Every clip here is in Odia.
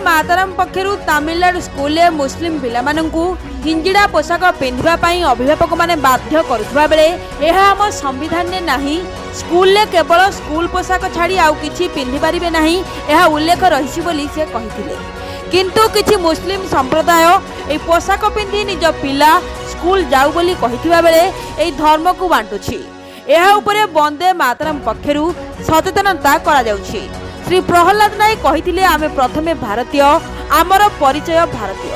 ମାତାରାମ ପକ୍ଷରୁ ତାମିଲନାଡୁ ସ୍କୁଲରେ ମୁସଲିମ ପିଲାମାନଙ୍କୁ ହିଞ୍ଜିଡ଼ା ପୋଷାକ ପିନ୍ଧିବା ପାଇଁ ଅଭିଭାବକମାନେ ବାଧ୍ୟ କରୁଥିବା ବେଳେ ଏହା ଆମ ସମ୍ବିଧାନରେ ନାହିଁ। ସ୍କୁଲରେ କେବଳ ସ୍କୁଲ ପୋଷାକ ଛାଡ଼ି ଆଉ କିଛି ପିନ୍ଧିପାରିବେ ନାହିଁ, ଏହା ଉଲ୍ଲେଖ ରହିଛି ବୋଲି ସେ କହିଥିଲେ। କିନ୍ତୁ କିଛି ମୁସଲିମ ସମ୍ପ୍ରଦାୟ ଏହି ପୋଷାକ ପିନ୍ଧି ନିଜ ପିଲା ସ୍କୁଲ ଯାଉ ବୋଲି କହିଥିବା ବେଳେ ଏହି ଧର୍ମକୁ ବାଣ୍ଟୁଛି। ଏହା ଉପରେ ବନ୍ଦେ ମାତରମ ପକ୍ଷରୁ ସଚେତନତା କରାଯାଉଛି। ଶ୍ରୀ ପ୍ରହ୍ଲାଦ ନାୟକ କହିଥିଲେ, ଆମେ ପ୍ରଥମେ ଭାରତୀୟ, ଆମର ପରିଚୟ ଭାରତୀୟ,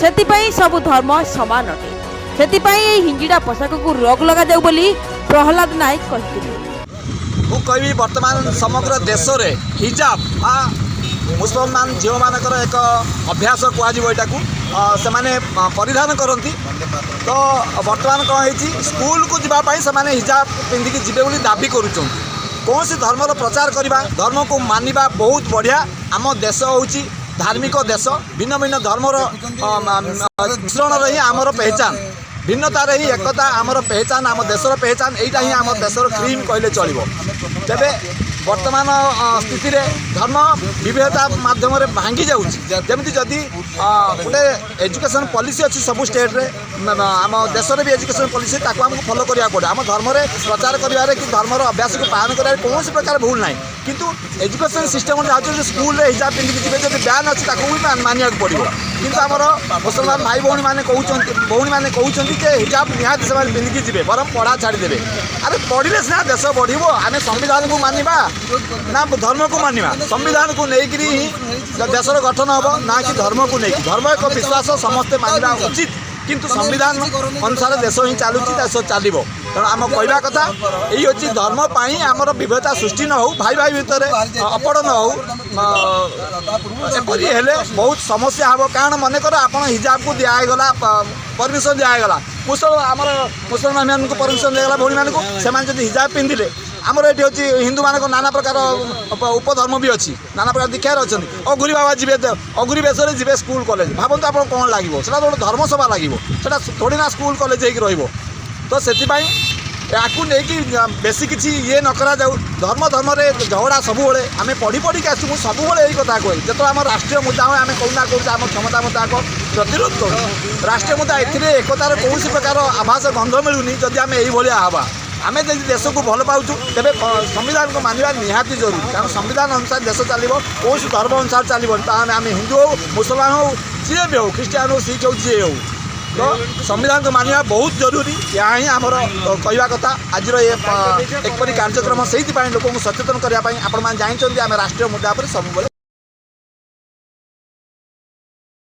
ସେଥିପାଇଁ ସବୁ ଧର୍ମ ସମାନ ଅଟେ। ସେଥିପାଇଁ ଏହି ହିଞ୍ଜିଡ଼ା ପୋଷାକକୁ ରୋକ ଲଗାଯାଉ ବୋଲି ପ୍ରହ୍ଲାଦ ନାୟକ କହିଥିଲେ। ମୁଁ କହିବି, ବର୍ତ୍ତମାନ ସମଗ୍ର ଦେଶରେ ହିଜାବ ବା ମୁସଲମାନ ଝିଅମାନଙ୍କର ଏକ ଅଭ୍ୟାସ କୁହାଯିବ ଏଇଟାକୁ, ସେମାନେ ପରିଧାନ କରନ୍ତି। ତ ବର୍ତ୍ତମାନ କ'ଣ ହେଇଛି, ସ୍କୁଲକୁ ଯିବା ପାଇଁ ସେମାନେ ହିଜାବ ପିନ୍ଧିକି ଯିବେ ବୋଲି ଦାବି କରୁଛନ୍ତି। କୌଣସି ଧର୍ମର ପ୍ରଚାର କରିବା, ଧର୍ମକୁ ମାନିବା ବହୁତ ବଢ଼ିଆ। ଆମ ଦେଶ ହେଉଛି ଧାର୍ମିକ ଦେଶ। ଭିନ୍ନ ଭିନ୍ନ ଧର୍ମର ମିଶ୍ରଣରେ ହିଁ ଆମର ପେହଚାନ। ଭିନ୍ନତାରେ ହିଁ ଏକତା ଆମର ପେହଚାନ, ଆମ ଦେଶର ପେହଚାନ। ଏଇଟା ହିଁ ଆମ ଦେଶର କ୍ରିମ୍ କହିଲେ ଚଳିବ। ତେବେ ବର୍ତ୍ତମାନ ସ୍ଥିତିରେ ଧର୍ମ ବିବିଧତା ମାଧ୍ୟମରେ ଭାଙ୍ଗି ଯାଉଛି। ଯେମିତି ଯଦି ଗୋଟେ ଏଜୁକେସନ୍ ପଲିସି ଅଛି ସବୁ ଷ୍ଟେଟ୍ରେ, ଆମ ଦେଶରେ ବି ଏଜୁକେସନ୍ ପଲିସି, ତାକୁ ଆମକୁ ଫଲୋ କରିବାକୁ ପଡ଼ିବ। ଆମ ଧର୍ମରେ ପ୍ରଚାର କରିବାରେ କି ଧର୍ମର ଅଭ୍ୟାସକୁ ପାଳନ କରିବାରେ କୌଣସି ପ୍ରକାର ଭୁଲ ନାହିଁ। କିନ୍ତୁ ଏଜୁକେସନ୍ ସିଷ୍ଟମ୍ ଯାଉଛି, ସ୍କୁଲରେ ହିଜାବ ପିନ୍ଧିକି ଯିବେ, ଯଦି ବ୍ୟାନ୍ ଅଛି ତାକୁ ବି ମାନିବାକୁ ପଡ଼ିବ। କିନ୍ତୁ ଆମର ମୁସଲମାନ ଭାଇ ଭଉଣୀମାନେ କହୁଛନ୍ତି, ଭଉଣୀମାନେ କହୁଛନ୍ତି ଯେ ହିଜାବ ନିହାତି ସେମାନେ ପିନ୍ଧିକି ଯିବେ, ବରଂ ପଢ଼ା ଛାଡ଼ିଦେବେ। ଆରେ, ପଢ଼ିଲେ ସିନା ଦେଶ ବଢ଼ିବ। ଆମେ ସମ୍ବିଧାନକୁ ମାନିବା ନା ଧର୍ମକୁ ମାନିବା? ସମ୍ବିଧାନକୁ ନେଇକରି ହିଁ ଦେଶର ଗଠନ ହେବ, ନା କି ଧର୍ମକୁ ନେଇକି? ଧର୍ମ ଏକ ବିଶ୍ୱାସ, ସମସ୍ତେ ମାନିବା ଉଚିତ। କିନ୍ତୁ ସମ୍ବିଧାନ ଅନୁସାରେ ଦେଶ ହିଁ ଚାଲୁଛି, ଦେଶ ଚାଲିବ। ତେଣୁ ଆମ କହିବା କଥା ଏଇ ଅଛି, ଧର୍ମ ପାଇଁ ଆମର ବିଭେଦତା ସୃଷ୍ଟି ନ ହେଉ, ଭାଇ ଭାଇ ଭିତରେ ଅପଡ଼ ନ ହେଉ। ଏପରି ହେଲେ ବହୁତ ସମସ୍ୟା ହେବ। କାରଣ ମନେକର ଆପଣ ହିଜାବକୁ ଦିଆହେଇଗଲା, ପରମିସନ୍ ଦିଆହେଇଗଲା, ଆମର ମୁସଲମାନମାନଙ୍କୁ ପରମିସନ୍ ଦିଆଗଲା, ଭଉଣୀମାନଙ୍କୁ, ସେମାନେ ଯଦି ହିଜାବ ପିନ୍ଧିଲେ, ଆମର ଏଠି ଅଛି ହିନ୍ଦୁମାନଙ୍କ ନାନା ପ୍ରକାର ଉପଧର୍ମ ବି ଅଛି, ନାନା ପ୍ରକାର ଦୀକ୍ଷାରେ ଅଛନ୍ତି। ଅଘୁରୀ ବାବା ଯିବେ, ଅଘୁରୀ ବେଶରେ ଯିବେ ସ୍କୁଲ କଲେଜ, ଭାବନ୍ତୁ ଆପଣ କ'ଣ ଲାଗିବ? ସେଟା ତ ଗୋଟେ ଧର୍ମସଭା ଲାଗିବ, ସେଟା ଥୋଡ଼ି ନା ସ୍କୁଲ କଲେଜ ହେଇକି ରହିବ। ତ ସେଥିପାଇଁ ୟାକୁ ନେଇକି ବେଶୀ କିଛି ଇଏ ନ କରାଯାଉ। ଧର୍ମ ଧର୍ମରେ ଝଗଡ଼ା ସବୁବେଳେ ଆମେ ପଢ଼ି ପଢ଼ିକି ଆସୁଛୁ। ମୁଁ ସବୁବେଳେ ଏଇ କଥା କୁହେ, ଯେତେବେଳେ ଆମ ରାଷ୍ଟ୍ରୀୟ ମୁଦ୍ଦା ହୁଏ, ଆମେ କେଉଁ ନା କହୁଛୁ ଆମ କ୍ଷମତା ମୁତାବକ ପ୍ରତିରୋଧ କରୁ ରାଷ୍ଟ୍ରୀୟ ମୁଦ୍ଦା। ଏଥିରେ ଏକତାର କୌଣସି ପ୍ରକାର ଆଭାସ ଗନ୍ଧ ମିଳୁନି ଯଦି ଆମେ ଏଇଭଳିଆ ହେବା। ଆମେ ଯଦି ଦେଶକୁ ଭଲ ପାଉଛୁ, ତେବେ ସମ୍ବିଧାନକୁ ମାନିବା ନିହାତି ଜରୁରୀ। କାରଣ ସମ୍ବିଧାନ ଅନୁସାରେ ଦେଶ ଚାଲିବ, କୌଣସି ଧର୍ମ ଅନୁସାରେ ଚାଲିବନି। ତାହେଲେ ଆମେ ହିନ୍ଦୁ ହଉ, ମୁସଲମାନ ହଉ, ଯିଏ ବି ହଉ, ଖ୍ରୀଷ୍ଟିଆନ ହଉ, ଶିଖ ହଉ, ଯିଏ ହଉ, ତ ସମ୍ବିଧାନକୁ ମାନିବା ବହୁତ ଜରୁରୀ। ଏହା ହିଁ ଆମର କହିବା କଥା। ଆଜିର ଏ ଏପରି କାର୍ଯ୍ୟକ୍ରମ ସେଇଥିପାଇଁ, ଲୋକଙ୍କୁ ସଚେତନ କରିବା ପାଇଁ। ଆପଣମାନେ ଜାଣିଛନ୍ତି, ଆମେ ରାଷ୍ଟ୍ରୀୟ ମୁଦ୍ଦା ଉପରେ ସବୁବେଳେ